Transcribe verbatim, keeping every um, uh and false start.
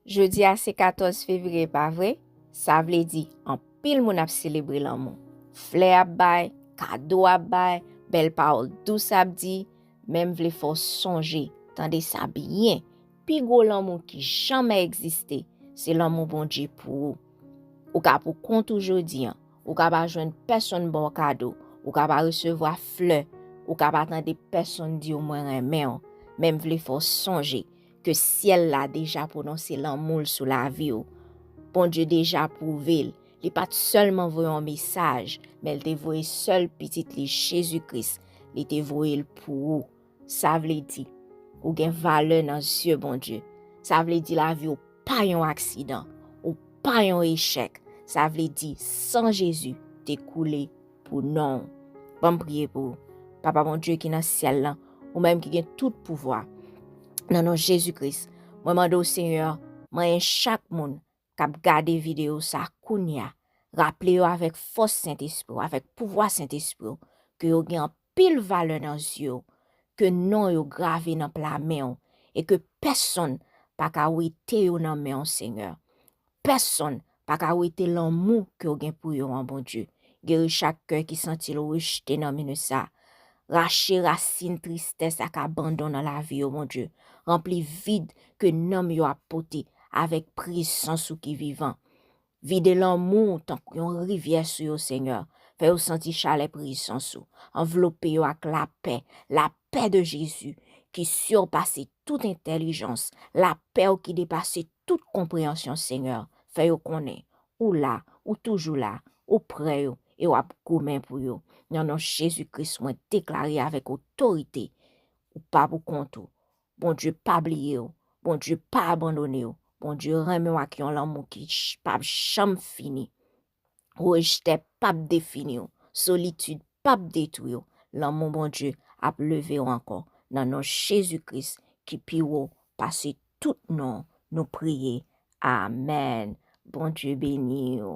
Jodi a se katòz fevriye, pa vre? Sa vle di anpil moun ap selebre lanmou. Flè ap bay, kado ap bay, bèl pawòl dous ap di, men m vle fè w sonje, tande sa byen, pi gwo lanmou ki janmè egziste, se lanmou Bondye pou ou. Ou ka pou kont ou jodi an, ou ka pa jwenn pèsonn ba w kado, ou ka pa resevwa flè, ou ka pa tande pèsonn di w mwen renmen w, men m vle fè w sonje ke syèl la deja pwononse lanmou l sou lavi w. Bondye deja pwouve l. Li pa t sèlman voye yon mesaj, men l te voye sèl pitit li, Jezi Kris. Li te voye l pou ou. Sa vle di, ou gen valè nan zye Bondye. Sa vle di lavi w pa yon aksidan, ou pa yon echèk. Sa vle di, san Jezi te koule pou non w. Ban m priye pou ou. Papa Bondye ki nan syèl lan, ou menm ki gen tout pouvwa. Nan non Jezi Kris, mwen mande w, Senyè, manyen chak moun k ap gade videyo sa kounye a, raple yo avèk fòs Sentespri w, avèk pouvwa Sentespri w, ke yo gen anpil valè nan zye w, ke non yo grave nan pla men w, e ke pèsonn pa ka wete yo nan men w, Senyè. Pèsonn pa ka wete lanmou ke w gen pou yo an, Bondye. Geri chak kè ki santi l rejte nan minit sa. Rache rasin tristès ak abandon nan lavi yo, Bondye. Ranpli vid ke nanm yo ap pote avèk prezans ou ki vivan. Vide lanmou w tankou yon rivyè sou yo, Senyè. Fè yo santi chalè prezans ou. Anvlope yo ak lapè, lapè de Jezi ki sipase tout entèlijans, lapè w ki depase tout konpreyansyon, Senyè. Fè yo konnen ou la, ou toujou la, ou prè yo e w ap goumen pou yo. Nan non Jezi Kris, mwen deklare avèk otorite, ou pa pou kont ou. Bondye pa bliye w. Bondye pa abandone w. Bondye renmen w ak yon lanmou ki ch- p ap janm fini. Rejte p ap defini w. Solitid p ap detwi w. Lanmou Bondye ap leve w ankò. Nan non Jezi Kris ki pi wo pase tout non, nou priye. Amèn. Bondye beni w.